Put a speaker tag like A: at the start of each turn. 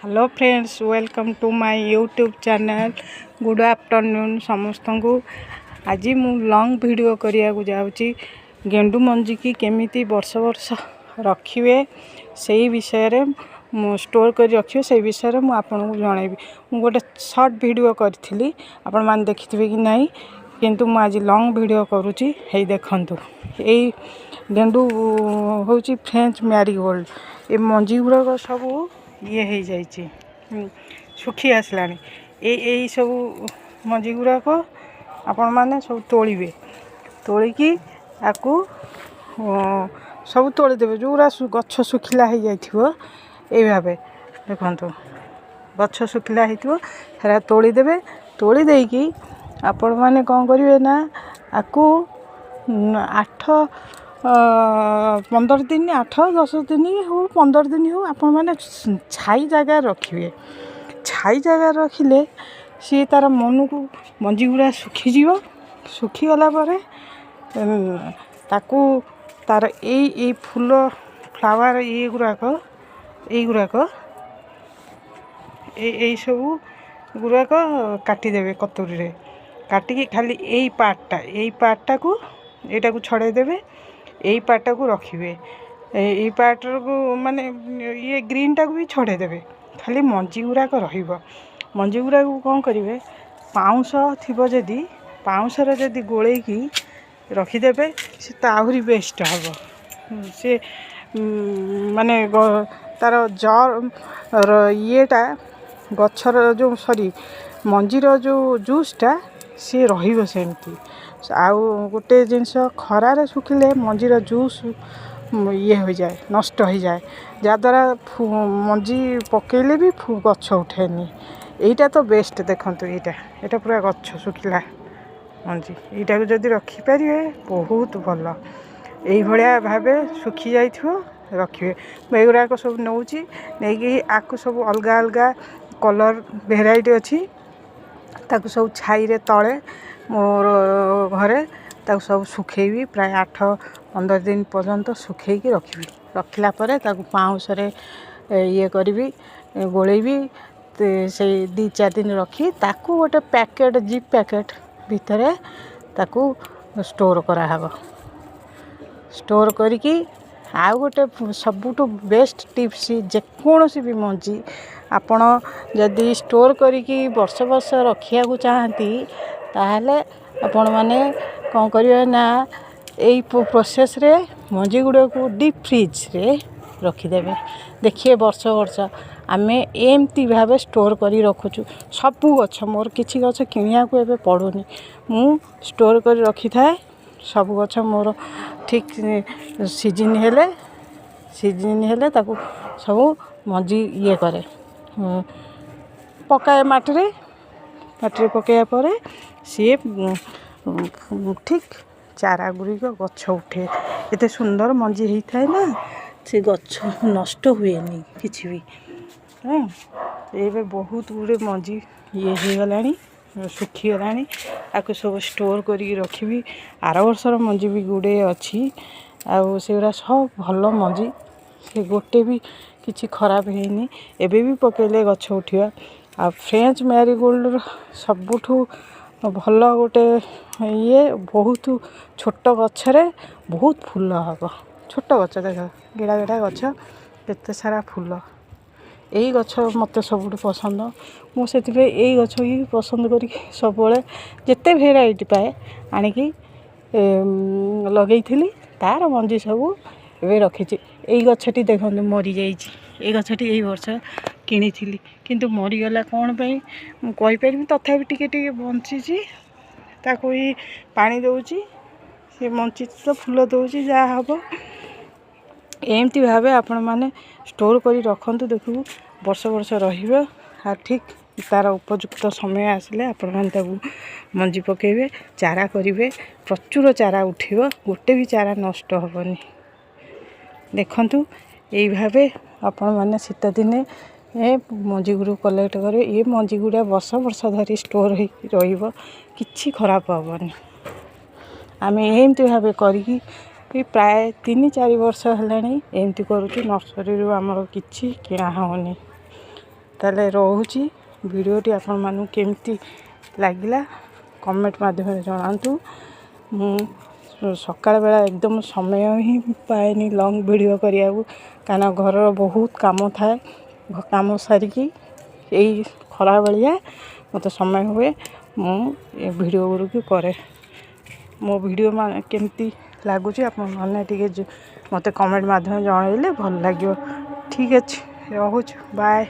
A: Hello friends, welcome to my YouTube channel. Good afternoon ସମସ୍ତଙ୍କୁ। ଆଜି ମୁଁ ଲଙ୍ଗ୍ ଭିଡ଼ିଓ କରିବାକୁ ଯାଉଛି। ଗେଣ୍ଡୁ ମଞ୍ଜିକି କେମିତି ବର୍ଷ ବର୍ଷ ରଖିବେ, ସେଇ ବିଷୟରେ ମୁଁ ଷ୍ଟୋର୍ କରି ରଖିବେ, ସେଇ ବିଷୟରେ ମୁଁ ଆପଣଙ୍କୁ ଜଣାଇବି। ମୁଁ ଗୋଟେ ସର୍ଟ ଭିଡ଼ିଓ କରିଥିଲି, ଆପଣମାନେ ଦେଖିଥିବେ କି ନାହିଁ, କିନ୍ତୁ ମୁଁ ଆଜି ଲଙ୍ଗ୍ ଭିଡ଼ିଓ କରୁଛି। ହେଇ ଦେଖନ୍ତୁ, ଏଇ ଗେଣ୍ଡୁ ହେଉଛି ଫ୍ରେଞ୍ଚ ମ୍ୟାରିଗୋଲ୍ଡ। ଏ ମଞ୍ଜି ଗୁଡ଼ାକ ସବୁ ଇଏ ହେଇଯାଇଛି, ଶୁଖି ଆସିଲାଣି। ଏଇ ସବୁ ମଞ୍ଜି ଗୁଡ଼ାକ ଆପଣମାନେ ସବୁ ତୋଳିବେ। ତୋଳିକି ଆକୁ ସବୁ ତୋଳିଦେବେ, ଯେଉଁଗୁଡ଼ା ଗଛ ଶୁଖିଲା ହେଇଯାଇଥିବ। ଏଇ ଭାବେ ଦେଖନ୍ତୁ, ଗଛ ଶୁଖିଲା ହେଇଥିବ, ସେଟା ତୋଳିଦେବେ। ତୋଳି ଦେଇକି ଆପଣମାନେ କ'ଣ କରିବେ ନା, ଆକୁ 8 15 ଦିନ, 8 10 ଦିନ ହଉ, 15 ଦିନ ହଉ, ଆପଣମାନେ ଛାଇ ଜାଗାରେ ରଖିବେ। ଛାଇ ଜାଗାରେ ରଖିଲେ ସିଏ ତା'ର ମନକୁ ମଞ୍ଜି ଗୁଡ଼ା ଶୁଖିଯିବ। ଶୁଖିଗଲା ପରେ ତାକୁ ତା'ର ଏଇ ଫୁଲ, ଫ୍ଲାୱାର ଏଇଗୁଡ଼ାକ ଏଇ ସବୁ ଗୁଡ଼ାକ କାଟିଦେବେ କତୁରୀରେ। କାଟିକି ଖାଲି ଏଇ ପାର୍ଟଟାକୁ, ଏଇଟାକୁ ଛଡ଼େଇ ଦେବେ, ଏଇ ପାର୍ଟଟାକୁ ରଖିବେ। ଏଇ ପାର୍ଟକୁ ମାନେ ଇଏ ଗ୍ରୀନଟାକୁ ବି ଛଡ଼େଇ ଦେବେ, ଖାଲି ମଞ୍ଜି ଗୁଡ଼ାକ ରହିବ। ମଞ୍ଜି ଗୁଡ଼ାକୁ କ'ଣ କରିବେ? ପାଉଁଶ ଥିବ ଯଦି, ପାଉଁଶରେ ଯଦି ଗୋଳେଇକି ରଖିଦେବେ, ସେ ତ ଆହୁରି ବେଷ୍ଟ ହେବ। ସେ ମାନେ ତା'ର ଇଏଟା, ଗଛର ଯେଉଁ, ସରି, ମଞ୍ଜିର ଯେଉଁ ଜୁସ୍ଟା, ସିଏ ରହିବ ସେମିତି। ଆଉ ଗୋଟେ ଜିନିଷ, ଖରାରେ ଶୁଖିଲେ ମଞ୍ଜିର ଜୁସ୍ ଇଏ ହୋଇଯାଏ, ନଷ୍ଟ ହୋଇଯାଏ, ଯାହାଦ୍ୱାରା ମଞ୍ଜି ପକାଇଲେ ବି ଗଛ ଉଠେନି। ଏଇଟା ତ ବେଷ୍ଟ। ଦେଖନ୍ତୁ, ଏଇଟା ପୁରା ଗଛ ଶୁଖିଲା ମଞ୍ଜି। ଏଇଟାକୁ ଯଦି ରଖିପାରିବେ, ବହୁତ ଭଲ। ଏଇଭଳିଆ ଭାବେ ଶୁଖି ଯାଇଥିବ, ରଖିବେ। ମୁଁ ଏଗୁଡ଼ାକ ସବୁ ନେଉଛି। ନେଇକି ଆକୁ ସବୁ ଅଲଗା ଅଲଗା କଲର୍ ଭେରାଇଟି ଅଛି, ତାକୁ ସବୁ ଛାଇରେ ତଳେ ମୋର ଘରେ ତାକୁ ସବୁ ଶୁଖେଇବି। ପ୍ରାୟ 8 15 ଦିନ ପର୍ଯ୍ୟନ୍ତ ଶୁଖେଇକି ରଖିବି। ରଖିଲା ପରେ ତାକୁ ପାଉଁଶରେ ଇଏ କରିବି, ଗୋଳେଇବି। ସେଇ 2 4 ଦିନ ରଖି ତାକୁ ଗୋଟେ ପ୍ୟାକେଟ୍, ଜିପ୍ ପ୍ୟାକେଟ୍ ଭିତରେ ତାକୁ ଷ୍ଟୋର୍ କରାହେବ। ଷ୍ଟୋର୍ କରିକି ଆଉ ଗୋଟେ ସବୁଠୁ ବେଷ୍ଟ ଟିପ୍ସ, ଯେକୌଣସି ବି ମଞ୍ଜି ଆପଣ ଯଦି ଷ୍ଟୋର୍ କରିକି ବର୍ଷ ବର୍ଷ ରଖିବାକୁ ଚାହାନ୍ତି, ତାହେଲେ ଆପଣମାନେ କ'ଣ କରିବେ ନା, ଏଇ ପ୍ରୋସେସ୍ରେ ମଞ୍ଜି ଗୁଡ଼ିକୁ ଡିପ୍ ଫ୍ରିଜ୍ରେ ରଖିଦେବେ। ଦେଖିବେ, ବର୍ଷ ବର୍ଷ ଆମେ ଏମିତି ଭାବେ ଷ୍ଟୋର୍ କରି ରଖୁଛୁ ସବୁ ଗଛ। ମୋର କିଛି ଗଛ କିଣିବାକୁ ଏବେ ପଡ଼ୁନି। ମୁଁ ଷ୍ଟୋର୍ କରି ରଖିଥାଏ ସବୁ ଗଛ ମୋର। ଠିକ୍ ସିଜିନ୍ ହେଲେ ତାକୁ ସବୁ ମଞ୍ଜି ଇଏ କରେ, ପକାଏ ମାଟିରେ। ମାଟିରେ ପକାଇବା ପରେ ସିଏ ଠିକ୍ ଚାରା ଗୁଡ଼ିକ ଗଛ ଉଠେ। ଏତେ ସୁନ୍ଦର ମଞ୍ଜି ହେଇଥାଏ ନା, ସେ ଗଛ ନଷ୍ଟ ହୁଏନି କିଛି ବି। ହଁ, ଏବେ ବହୁତ ଗୁଡ଼ିଏ ମଞ୍ଜି ଇଏ ହେଇଗଲାଣି, ଶୁଖିଗଲାଣି। ଆକୁ ସବୁ ଷ୍ଟୋର୍ କରିକି ରଖିବି। ଆର ବର୍ଷର ମଞ୍ଜି ବି ଗୁଡ଼ିଏ ଅଛି, ଆଉ ସେଗୁଡ଼ା ସବୁ ଭଲ ମଞ୍ଜି। ସେ ଗୋଟେ ବି କିଛି ଖରାପ ହେଇନି। ଏବେ ବି ପକାଇଲେ ଗଛ ଉଠିବ। ଆଉ ଫ୍ରେଞ୍ଚ ମ୍ୟାରିଗୋଲ୍ଡର ସବୁଠୁ ଭଲ ଗୋଟେ ଇଏ, ବହୁତ ଛୋଟ ଗଛରେ ବହୁତ ଫୁଲ ହେବ। ଛୋଟ ଗଛ ଦେଖ, ଗେଡ଼ା ଗେଡ଼ା ଗଛ, କେତେ ସାରା ଫୁଲ। ଏଇ ଗଛ ମୋତେ ସବୁଠୁ ପସନ୍ଦ। ମୁଁ ସେଥିପାଇଁ ଏଇ ଗଛ ହିଁ ପସନ୍ଦ କରିକି ସବୁବେଳେ ଯେତେ ଭେରାଇଟି ପାଏ, ଆଣିକି ଲଗେଇଥିଲି। ତା'ର ମଞ୍ଜି ସବୁ ଏବେ ରଖିଛି। ଏଇ ଗଛଟି ଦେଖନ୍ତୁ, ମରିଯାଇଛି। ଏଇ ଗଛଟି ଏଇ ବର୍ଷ କିଣିଥିଲି, କିନ୍ତୁ ମରିଗଲା। କ'ଣ ପାଇଁ ମୁଁ କହିପାରିବିନି। ତଥାପି ଟିକେ ଟିକେ ବଞ୍ଚିଛି। ତାକୁ ହିଁ ପାଣି ଦେଉଛି। ସେ ବଞ୍ଚିଛି ତ ଫୁଲ ଦେଉଛି, ଯାହା ହେବ। ଏମିତି ଭାବେ ଆପଣମାନେ ଷ୍ଟୋର୍ କରି ରଖନ୍ତୁ, ଦେଖିବୁ ବର୍ଷ ବର୍ଷ ରହିବ। ଆଉ ଠିକ୍ ତା'ର ଉପଯୁକ୍ତ ସମୟ ଆସିଲେ ଆପଣମାନେ ତାକୁ ମଞ୍ଜି ପକାଇବେ, ଚାରା କରିବେ, ପ୍ରଚୁର ଚାରା ଉଠିବ, ଗୋଟେ ବି ଚାରା ନଷ୍ଟ ହେବନି। ଦେଖନ୍ତୁ, ଏଇ ଭାବେ ଆପଣମାନେ ଶୀତଦିନେ ଏ ମଞ୍ଜି ଗୁଡ଼ିକୁ କଲେକ୍ଟ କରିବେ। ଏ ମଞ୍ଜି ଗୁଡ଼ା ବର୍ଷ ବର୍ଷ ଧରି ଷ୍ଟୋର୍ ହେଇକି ରହିବ, କିଛି ଖରାପ ହେବନି। ଆମେ ଏମିତି ଭାବେ କରିକି ପ୍ରାୟ 3 4 ବର୍ଷ ହେଲାଣି ଏମିତି କରୁଛୁ। ନର୍ସରୀରୁ ଆମର କିଛି କିଣା ହେଉନି। ତାହେଲେ ରହୁଛି। ଭିଡ଼ିଓଟି ଆପଣମାନଙ୍କୁ କେମିତି ଲାଗିଲା, କମେଣ୍ଟ ମାଧ୍ୟମରେ ଜଣାନ୍ତୁ। ମୁଁ ସକାଳ ବେଳା ଏକଦମ ସମୟ ହିଁ ପାଏନି ଲଙ୍ଗ୍ ଭିଡ଼ିଓ କରିବାକୁ, କାରଣ ଘରର ବହୁତ କାମ ଥାଏ। କାମ ସାରିକି ଏଇ ଖରାବେଳିଆ ମୋତେ ସମୟ ହୁଏ, ମୁଁ ଏ ଭିଡ଼ିଓ ଗୁଡ଼ିକୁ କରେ। ମୋ ଭିଡ଼ିଓ କେମିତି ଲାଗୁଛି, ଆପଣମାନେ ଟିକେ ମୋତେ କମେଣ୍ଟ ମାଧ୍ୟମରେ ଜଣାଇଲେ ଭଲ ଲାଗିବ। ଠିକ୍ ଅଛି, ରହୁଛୁ, ବାଏ।